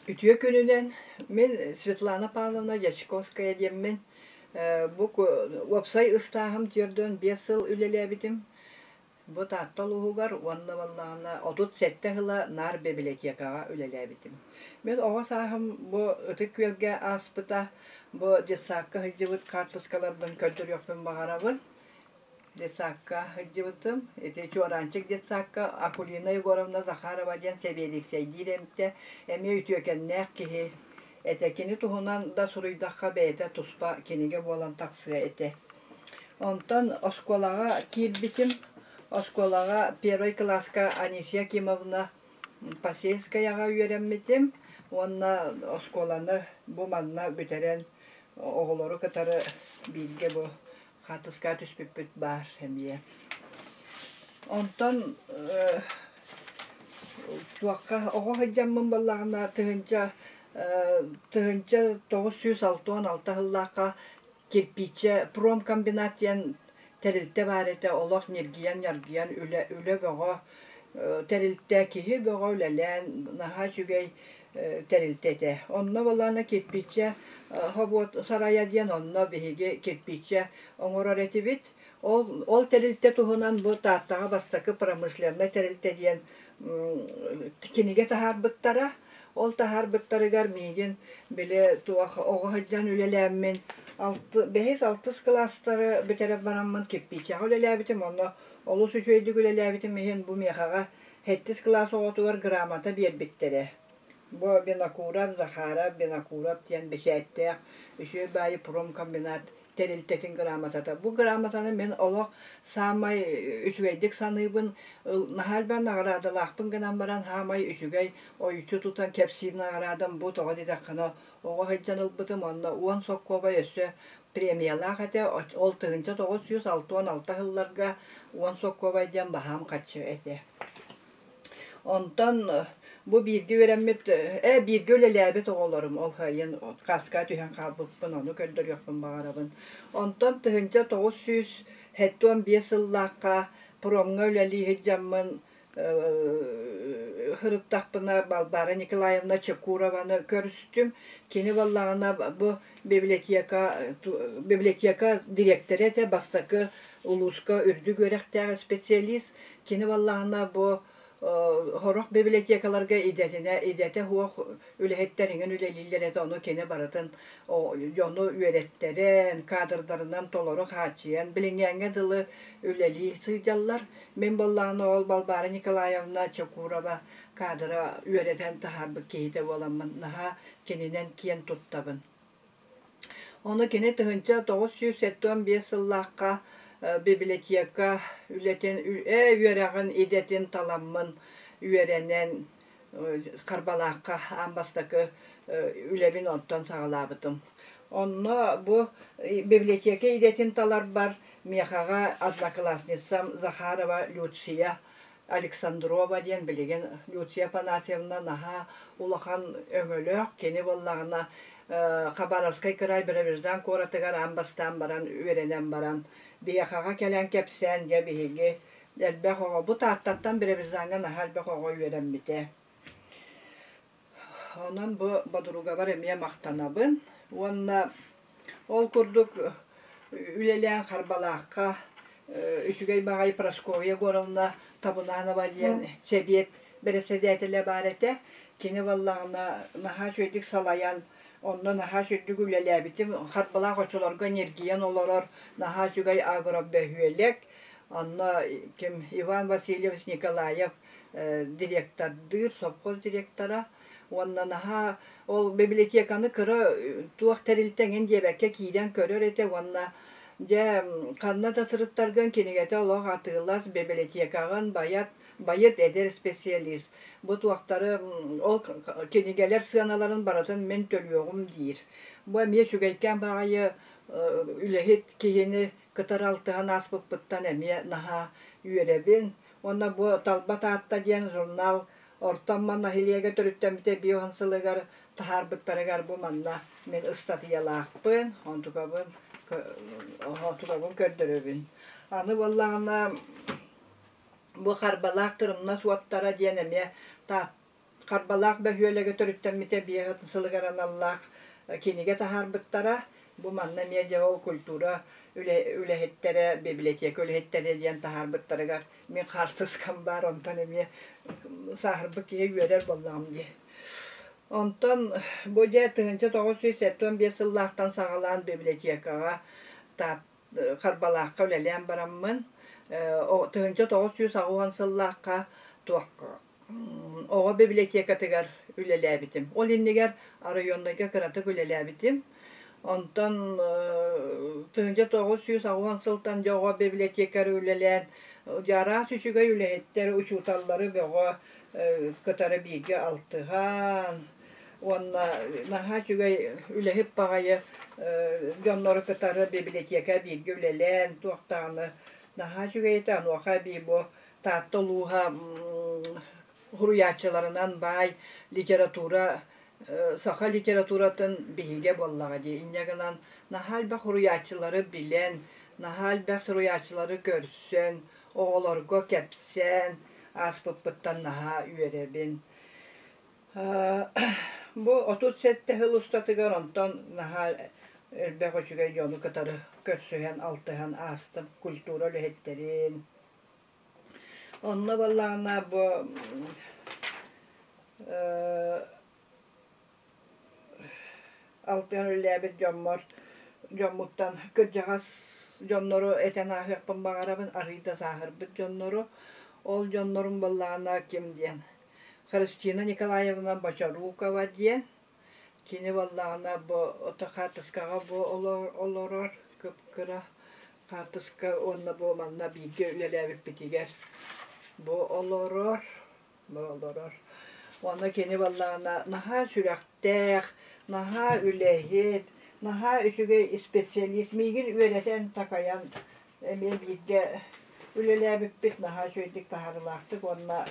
Үтүө күнүнэн! Мин Светлана Павловна Дьячковская диэммин. Бу уопсай ыстааһым 45 сыл үлэлээбитим. Бу Таатта улууһугар уонна буоллаҕына 37 сыла наар библиотекаҕа үлэлээбитим. Мин оҕо сааһым бу Ытык Күөлгэ ааспыта. Бу детсадка сылдьыбыт хаартыскаларбын көрдөрүөхпүн баҕарабын. Детсадка сылдьыбытым. Ити Чуораанчык детсадка Акулина Егоровна Захарова диэн сэбиэдиссэйдиир эмтэ эмиэ үтүөкэннээх киһи этэ. Кини туһунан да суруйдахха бэйэтэ туспа кинигэ буолан тахсыа этэ. Онтон оскуолаҕа киирбитим. Оскуолаҕа первый кылааска Анисия Кимовна Посельскаяҕа үөрэммитим уонна оскуоланы бу манна бүтэрэн оҕолору кытары бииргэ бу хаартыскаҕа түспүппүт баар эмиэ. Онтон туохха оҕо сылдьаммын буоллаҕына 1966 сыллаахха кирпииччэ промкомбинат диэн тэрилтэ баар этэ олох ньиргийэн-ньаргыйан үлэ үлэ бөҕө тэрилтэ киһи бөҕө үлэлээн наһаа үчүгэй тэрилтэ этэ. Онно буоллаҕына кирпииччэ хобуот сарайа диэн онно биһиги кирпииччэ оҥорор этибит. Ол ол тэрилтэ туһунан бу Тааттаҕа бастакы промышленнай тэрилтэ диэн кинигэ таһаарбыттара. Ол таһаарбыттарыгар миигин били туох оҕо сылдьан үлэлээммин бэһис алтыс кылаастары бүтэрэн бараммын кирпииччэҕэ үлэлээбитим. Онно олус үчүгэйдик үлэлээбитим иһин бу миэхэҕэ сэттис кылаас оҕотугар грамота биэрбиттэрэ. Бу Винокуров, Захаров, Винокуров диэн бэчээттээх үчүгэй баайы промкомбинат тэрилтэтин грамотата. Бу грамотаны мин олох саамай үчүгэйдик саныыбын. Наһаа элбэх наҕараадалаахпын гынан баран саамай үчүгэй ойуччу тутан кэпсиир наҕараадам бу тоҕо диэтэххинэ оҕо сылдьан ылбытым уонна 10 соккуобай өссө премиялаах этэ. Ол 1966 сылларга 10 соккуобай диэн баһаам хаччы этэ. Онтон бу бииргэ үөрэммит, бииргэ үлэлээбит оҕолорум ол сайын хаска түһэн хаалбыппын, ону көрдөрүөхпүн баҕарабын. Онтон 1975 сыллаахха промҥа үлэлии сылдьаммын сырыттахпына Балбаара Николаевна Чекурованы көрүстүм. Кини буоллаҕына бу библиотека библиотека дириэктэрэ этэ, бастакы улууска үрдүк үөрэхтээх специалист. Кини буоллаҕына бу сорох библиотекаларга идэтинэ идэтэ суох үлэһиттэр иҥин үлэлииллэр этэ, ону кини барытын дьону үөрэттэрэн, кадрдарынан толору хааччыйан, билиҥҥээҥҥэ дылы үлэлии сылдьаллар. Мин буоллаҕына ол Балбаара Николаевна Чокурова каадыра үөрэтэн таһаарбыт киһитэ буоламмын наһаа кининэн киэн туттабын. Ону кини 1975 сыллаахха библиотека үлэтин үөрэҕин идэтин таламмын үөрэнэн Харбалаахха аан бастакы үлэбин онтон саҕалаабытым. Онно бу библиотека идэтин таларбар миэхэҕэ одноклассницам Захарова Люция Александрова диэн билигин Люция Афанасьевна наһаа улахан өҥөлөөх. Кини буоллаҕына Хабаровскай кыраай Биробиджан куоратыгар аан бастаан баран үөрэнэн баран биһиэхэҕэ кэлэн кэпсээн дьэ биһиги элбэх оҕо бу Тааттаттан Биробиджаҥҥа наһаа элбэх оҕо үөрэммитэ. Онон бу бодуругабар эмиэ махтанабын уонна ол курдук үлэлээн Харбалаахха үчүгэй баҕайы Прасковья Егоровна Табунанова диэн сэбиэт бэрэссэдээтэлэ баар этэ. Кини буоллаҕына наһаа үчүгэйдик салайан, онно наһаа үчүгэйдик үлэлээбитим. Харбалаах оччолорго ньиргийэн олорор наһаа үчүгэй агробөһүөлэк. Онно ким Иван Васильевич Николаев директордыыр, совхоз директора уонна наһаа ол библиотеканы кыра туох тэрилтэ эҥин диэбэккэ киирэн көрөр этэ уонна дьэ ханна да сырыттаргын кинигэтэ олох атыылас библиотекаҕын байат байыт эдэр специалист бу туохтары ол кинигэлэр сыаналарын барытын мин төлүөҕүм диир бу эмиэ үчүгэйкээн баҕайы үлэһит киһини кытары алтыһан ааспыппыттан эмиэ наһаа үөрэбин Уонна бу Талба Таатта диэн журнал Орто Амма нэһилиэгэ төрүттэммитэ биэс сылыгар таһаарбыттарыгар бу манна мин ыстатыйалаахпын, онтукабын онтукабын көрдөрөбүн. Аны буоллаҕына бу Харбалаах тырымнас уоттара диэн эмиэ Таат Харбалаах бөһүөлэгэ төрүттэммитэ 5 сылыгар аналлаах кинигэ таһаарбыттара. Бу манна эмиэ дьэ ол культура үлэһиттэрэ, библиотека үлэһиттэрэ диэн таһаарбыттарыгар мин хаартыскам баар, онтон эмиэ сааһырбыт киһи үөрэр буоллаҕым дии. Онтон бу дьэ 1975 сыллаахтан саҕалаан библиотекаҕа Харбалаахха үлэлээн бараммын, 1980 сыллаахха туохха оҕо библиотекатыгар үлэлээбитим. Ол иннигэр районнайга кыратык үлэлээбитим. Онтон 1980 сылтан дьэ оҕо библиотекары үлэлээн, дьэ араас үчүгэй үлэһиттэр, учууталлары бөҕө кытары бииргэ алтыһан, уонна наһаа үчүгэй үлэһит баҕайы дьоннору кытары библиотека бииргэ үлэлээн туох даҕаны наһаа үчүгэй этэ. Онуоха эбии бу Таатта улууһа суруйааччыларынан баай литература саха литературатын биһигэ буоллаҕа дии. Инньэ гынан наһаа элбэх суруйааччылары билэн, наһаа элбэх суруйааччылары көрсөн, оҕолорго кэпсээн ааспыппыттан наһаа үөрэбин. Бу 37 сыл устатыгар онтон наһаа элбэх үчүгэй дьону кытары көрсүһэн, алтыһан аастым, культура үлэһиттэрин. Онно буоллаҕына бу алтыһан үлэлээбит дьоммор дьоммуттан кырдьаҕас дьоннору этэн ааһыахпын баҕарабын, арыый да сааһырбыт дьоннору. Ол дьоннорум буоллаҕына ким диэн Христина Николаевна Бочорукова диэн. Кини буоллаҕына бу ото хаартыскаҕа бу олорор кып-кыра хаартыска уонна бу манна бииргэ үлэлээбиппитигэр бу олорор, бу олорор. Уонна кини буоллаҕына наһаа сүрэхтээх, наһаа үлэһит, наһаа үчүгэй специалист. Миигин үөрэтэн-такайан эмиэ бииргэ үлэлээбиппит наһаа үчүгэйдик таһаарыылаахтык уонна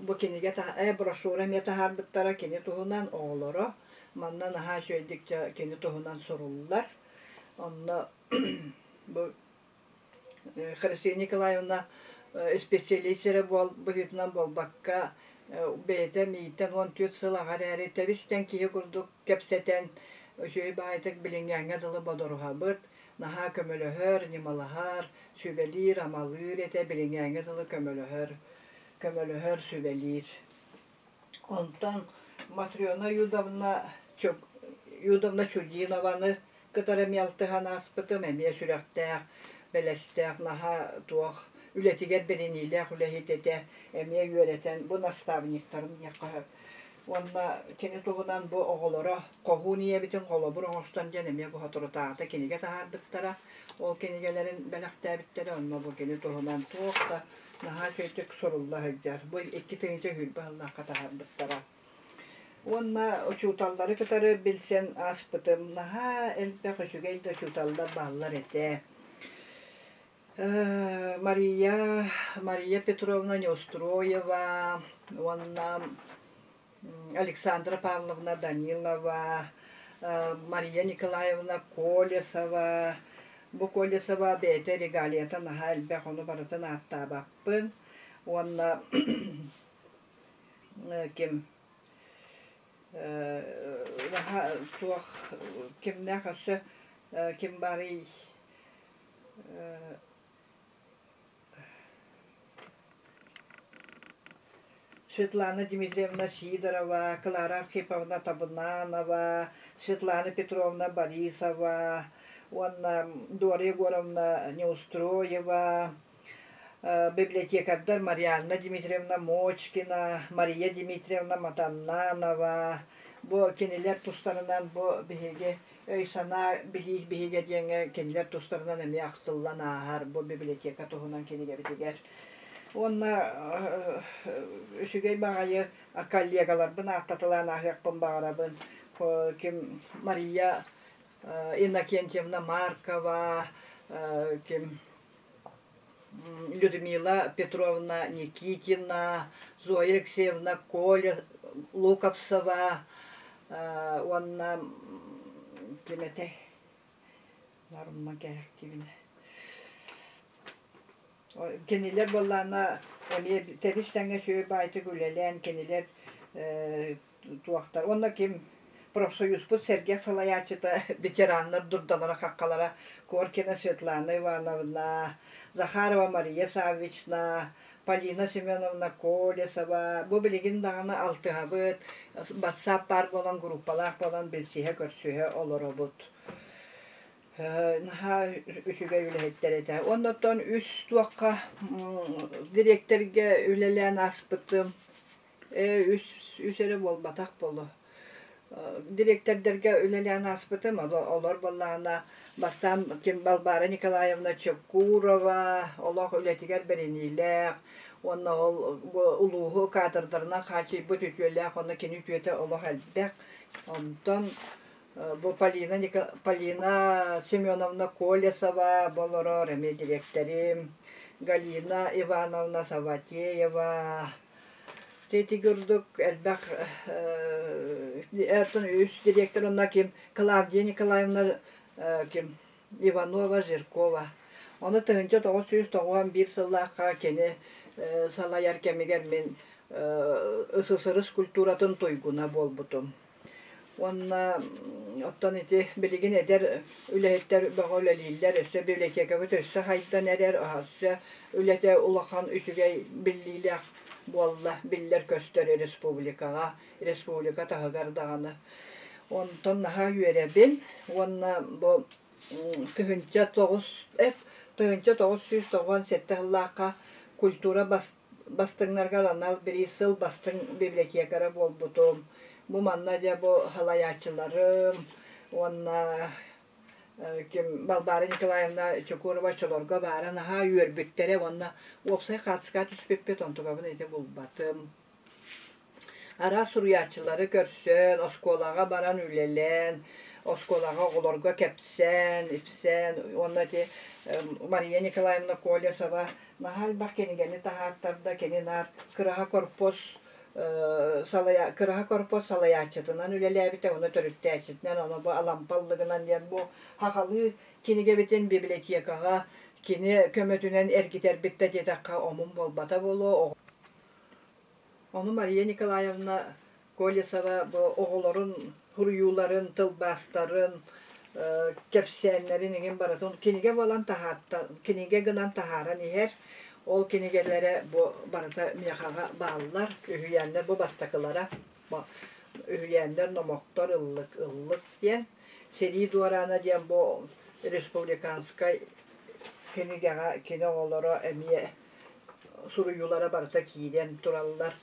бу кинигэ брошюра эмиэ таһаарбыттара кини туһунан оҕолоро манна наһаа үчүгэйдик кини туһунан суруллар онно бу Христина Николаевна специалист эрэ быһыытынан буолбакка бэйэтэ миигиттэн 14 сыл аҕа эрээри тэбис-тэҥ киһи курдук кэпсэтэн үчүгэй баҕайытык билиҥҥээҥҥэ дылы бодоруһабыт наһаа көмөлөһөр, ньымалаһар, сүбэлиир-амалыыр этэ, билиҥҥээҥҥэ дылы көмөлөһөр, көмөлөһөр, сүбэлиир. Онтон Матрена Юдовна, Юдовна Чудинованы кытары эмиэ алтыһан ааспытым, эмиэ сүрэхтээх, бэлэстээх, наһаа туох үлэтигэр бэриниилээх үлэһит этэ, эмиэ үөрэтэн, бу наставниктарым диэххэ сөп. Уонна кини туһунан бу оҕолоро Хоһуун ийэбитин холобур оҥостон диэн эмиэ бу соторутааҕыта кинигэ таһаарбыттара. Ол кинигэлэрин бэлэхтээбиттэрэ. Онно бу кини туһунан туох да наһаа үчүгэйдик сурулла сылдьар. Бу 2020 сыллаахха таһаарбыттара. Уонна учууталлары кытары билсэн ааспытым. Наһаа элбэх үчүгэй да учууталлар бааллар этэ. Мария, Мария Петровна Неустроева уонна Александра Павловна Данилова, Мария Николаевна Колесова. Бу Колесова бэйэтэ регалията наһаа элбэх, ону барытын ааттаабаппын. Уонна ким наһаа туох кимнээх өссө ким баарый Светлана Дмитриевна Сидорова, Клара Архиповна Табунанова, Светлана Петровна Борисова уонна Дора Егоровна Неустроева, библиотекардар Марианна Дмитриевна Мочкина, Мария Дмитриевна Матаннанова бу кинилэр тустарынан бу биһиги өй-санаа билии биһигэ диэҥҥэ кинилэр тустарынан эмиэ ахтыллан ааһар бу библиотека туһунан кинигэбитигэр. Уонна үчүгэй баҕайы коллегаларбын ааттаталаан ааһыахпын баҕарабын. Ким Мария Иннокентьевна Маркова, ким Людмила Петровна Никитина, Зоя Алексеевна Коля Луковцева уонна ким этэй Нарымма кээхтибинэ кинилэр буоллаана Эмиэ тэбис-тэҥҥэ үчүгэй баайдык үлэлээн кинилэр туохтар уонна ким профсоюзпут сэргэх салайааччыта ветераннар дурдалара-хаххалара Коркина Светлана Ивановна, Захарова Мария Саввична, Полина Семеновна Колесова бу билигин даҕаны алтыһабыт, батсаап баар буолан группалаах буолан билсиһэ-көрсүһэ олоробут. Наһаа үчүгэй үлэһиттэр этэ. Оннуттан үс туохха дириэктэргэ үлэлээн ааспытым. Үс, үс эрэ буолбатах буолуо. Дириэктэрдэргэ үлэлээн ааспытым. Олор буоллаҕына бастаан ким Балбаара Николаевна Чекурова олох үлэтигэр бэриниилээх уонна ол улууһу кадрдарынан хааччыйбыт үтүөлээх уонна кини үтүөтэ олох элбэх. Онтон бу Полина, Полина Семеновна Колесова олорор эмиэ дириэктэрим, Галина Ивановна Саватеева, ити курдук элбэх үс директор онно ким Клавдия Николаевна ким Иванова Жиркова. Ону 1991 сыллаахха кини салайар кэмигэр мин СССР культуратын туйгуна буолбутум. Уонна оттон ити билигин эдэр үлэһиттэр бөҕө үлэлииллэр, өссө библиотекабыт өссө хайдан эрэр, өссө үлэтэ улахан үчүгэй биллиилээх буолла, биллэр-көстөр республикаҕа, республика таһыгар даҕаны. Онтон наһаа үөрэбин уонна бу 1997 сыллаахха культура бастыҥнарга анал бириис сыл бастыҥ библиотекара буолбутум. Бу манна дьэ бу салайааччыларым уонна ким Балбаара Николаевна Чекурова оччолорго баара наһаа үөрбүттэрэ уонна уопсай хаацка түспүппүт онтукабын ити булбатым. Араас суруйааччылары көрсөн, оскуолаҕа баран үлэлээн, оскуолаҕа оҕолорго кэпсээн, ипсээн уонна ити Мария Николаевна Колесова наһаа элбэх кинигэни таһаартарда, кини наар Кыраһа корпус салайа Кыраһа корпус салайааччытынан үлэлээбитэ, уонна төрүттээччитинэн, ону бу Алампа ыллыгынан диэн бу сахалыы кинигэбитин библиотекаҕа кини көмөтүнэн эргитэрбит да диэтэххэ омун буолбата буолуо. Ону Мария Николаевна Колесова бу оҕолорун суруйууларын, тылбаастарын, кэпсээннэрин эҥин барытын кинигэ буолан таһаартан, кинигэ гынан таһааран иһэр. Ол кинигэлэрэ бу барыта миэхэҕэ бааллар. Үһүйээннэр бу бастакылара. Үһүйээннэр, номохтор, ыллык, ыллык диэн. Сэрии дуораана диэн бу республиканскай кинигэҕэ кини оҕолоро эмиэ суруйуулара барыта киирэн тураллар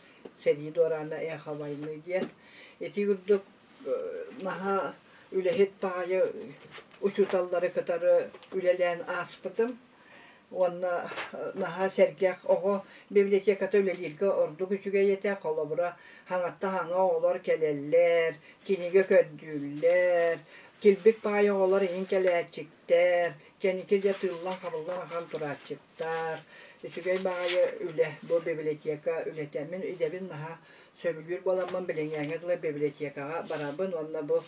сэрии дуораана эхо войны диэн. Ити курдук наһаа үлэһит баҕайы учууталлары кытары үлэлээн ааспытым уонна наһаа сэргэх оҕо библиотеката үлэлииргэ ордук үчүгэй этэ. Холобура, хаҥаттан хаҥа оҕолор кэлэллэр, кинигэ көрдүүллэр, килбик баҕайы оҕолор иһин кэлээччиктэр, кэнники дьэ тыыллан-хабыллан ахан турааччыктар. Үчүгэй баҕайы үлэ, бу библиотека үлэтэ. Мин идэбин наһаа сөбүлүүр буоламмын билиҥҥээҥҥэ дылы библиотекаҕа барабын уонна бу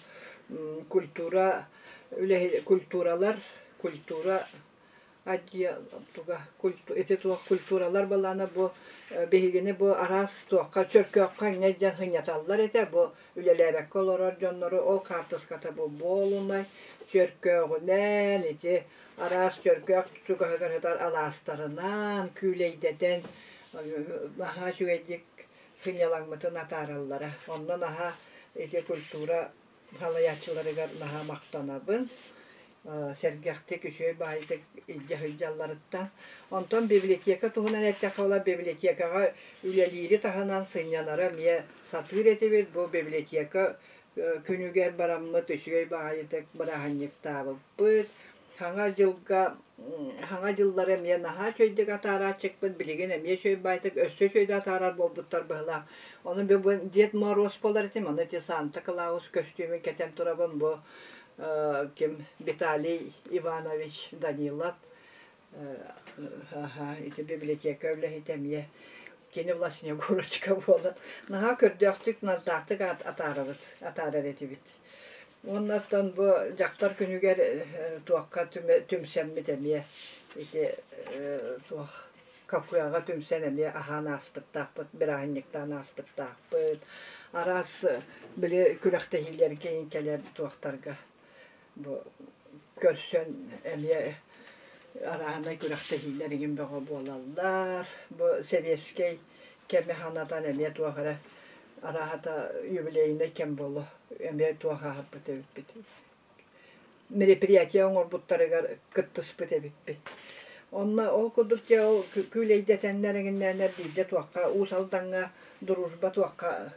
культура үлэһи культуралар культура отдел туга ити туох культуралар балаана бу биһигини бу араас туохха чөркөөххө инньэ дьэн сынньаталлар этэ бу үлэлээбэккэ олорор дьоннору ол хаартыската бу буолунай чөркөөҕүнэн ити араас чөркөөх чугаһыгар сытар алаастарынан күүлэйдэтэн наһаа үчүгэйдик сынньалаҥмытын атаараллара. Онно наһаа ити культура салайааччыларыгар наһаа махтанабын. Сэргэхтик, үчүгэй баайдык илдьэ сылдьалларыттан. Онтон библиотека туһунан эттэххэ буолар, библиотекаҕа үлэлиири таһынан сынньанары эмиэ сатыыр этибит. Бу библиотека күнүгэр бараммыт үчүгэй баҕайытык бырааһынньыктаабыппыт. Саҥа дьылга саҥа дьыллары эмиэ наһаа үчүгэйдик атаарааччыкпыт, билигин эмиэ үчүгэй баайтык, өссө үчүгэйдик атаарар буолбуттар быһыылаах. Ону бу Дед Мороз буолар этим, ону ити Санта Клаус көстүүмүн кэтэн турабын, бу ким Виталий Иванович Данилов ити библиотека үлэһитэ эмиэ кини була Снегурочка буолан наһаа көрдөөхтүк, нардаахтык атаарабыт, атаарар этибит. Уонна оттон бу дьахтар күнүгэр туохха түмсэммит эмиэ ити туох кафеҕа түмсэн эмиэ аһаан ааспыттаахпыт, бырааһынньыктаан ааспыттаахпыт. Араас били күрэхтэһиилэргэ кэлэр туохтарга бу көрсөн эмиэ арааһынай күрэхтэһиилэр игин бөҕө буолаллар. Бу сэбиэскэй кэми санатан эмиэ туох эрэ арааһата юбилейнай кэм буолуо эмиэ туох ааһарбыт эбиппит. Мероприятие оҥорбуттарыгар кыттыспыт эбиппит. Онно ол курдук дьэ ол күүлэйдэтэннэр эҥиннээннэр биирдэ туохха Уус Алдаҥҥа Дружба туохха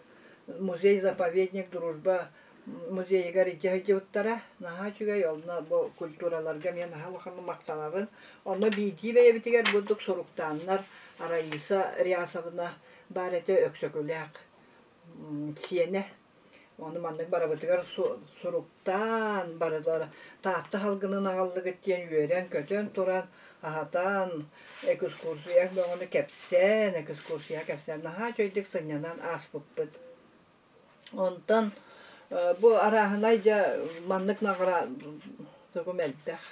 музей-заповедник Дружба музейыгар илдьэ сылдьыбыттара. Наһаа үчүгэй, онно бу культураларга эмиэ наһаа улаханнык махтанабын. Онно биирдии бэйэбитигэр бурдук суруктааннар Раиса Рясовна баар этэ Өксөкүлээх сиэнэ. Ону маннык барыбытыгар суруктаан, барылара Таатта салгынын аҕаллыгыт диэн үөрэн-көтөн туран, аһатан, экскурсия бөҕөнү кэпсээн, экскурсия кэпсээн наһаа үчүгэйдик сынньанан ааспыппыт. Онтон бу арааһынай дьэ маннык наҕараадаларым элбэх.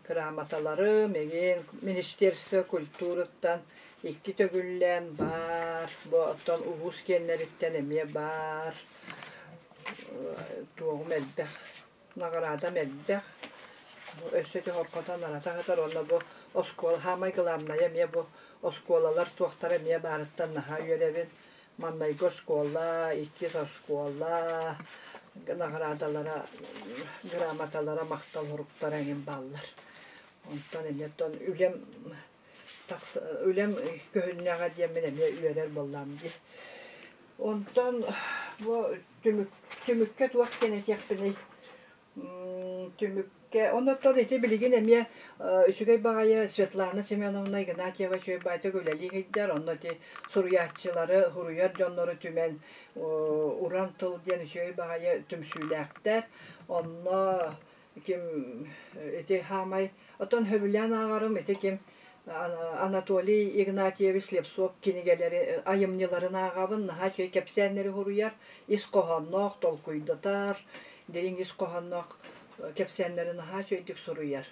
Грамоталарым игин Министерство культурыттан икки төгүллээн баар, бу оттон улуус киэннэриттэн эмиэ баар. Туоҕум элбэх, наҕараадам элбэх. Өссө ити хорхотон арата сытар уонна бу оскуола саамай главнайа эмиэ бу оскуолалар туохтара эмиэ баарыттан наһаа үөрэбин. Маҥнайгы оскуола, иккис оскуола наҕараадалара, грамоталара, махтал суруктара эҥин бааллар. Онтон эмиэ оттон үлэм үлэм көһүннэҕэ диэммин эмиэ үөрэр буоллаҕым дии. Онтон бу түмүк түмүккэ туох диэн этиэхпиний? Түмүккэ, оннуттан ити билигин эмиэ үчүгэй баҕайы Светлана Семеновна Игнатьева үчүгэй баҕайытык үлэлии сылдьар. Онно ити суруйааччылары, суруйар дьоннору түмэн Уран тыл диэн үчүгэй баҕайы түмсүүлээхтэр. Онно ким ити хаамай оттон сөбүлээн ааҕарым ити ким Анатолий Игнатьевич Слепцов кинигэлэри айымньыларын ааҕабын, наһаа үчүгэй кэпсээннэри суруйар, ис хоһоонноох, толкуйдатар, дириҥ ис хоһоонноох кэпсээннэри наһаа үчүгэйдик суруйар.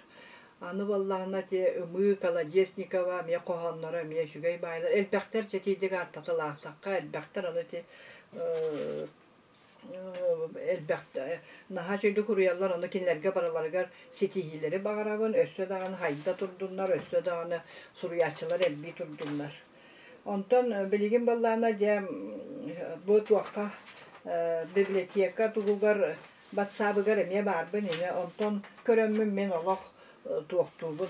Аны буоллаҕына ити Ымыы Колодезникова эмиэ хоһоонноро эмиэ үчүгэй баайлар. Элбэхтэр сэтиидик ааттаталаахтахха элбэхтэр аны ити элбэх наһаа үчүгэйдик суруйаллар, ону кинилэргэ барыларыгар ситиһиилэри баҕарабын, өссө даҕаны хайда турдуннар, өссө даҕаны суруйааччылар элбии турдуннар. Онтон билигин буоллаҕына дьэ бу туохха библиотека туһугар батсаабыгар эмиэ баарбын эмиэ онтон көрөммүн мин олох туохтуубун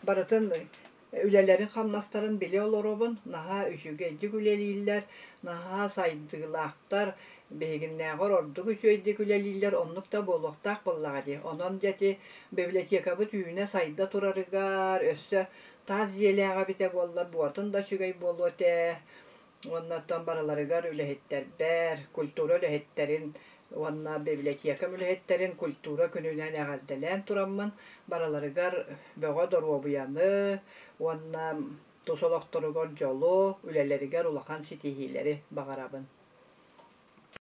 барытын үлэлэрин-хамнастарын билэ олоробун наһаа үчүгэйдик үлэлииллэр наһаа сайдыылаахтар биһигиннээҕэр ордук үчүгэйдик үлэлииллэр оннук да буолуохтаах буоллаҕа дии онон дьэ ити библиотекабыт үүнэ-сайда турарыгар өссө таас дьиэлээҕэ эбитэ буоллар буотун да үчүгэй буолуо этэ уонна оттон барыларыгар үлэһиттэрбэр культура үлэһиттэрин уонна библиотека үлэһиттэрин культура күнүнэн эҕэрдэлээн тураммын барыларыгар бөҕө доруобуйаны уонна тус олохторугар дьолу, үлэлэригэр улахан ситиһиилэри баҕарабын.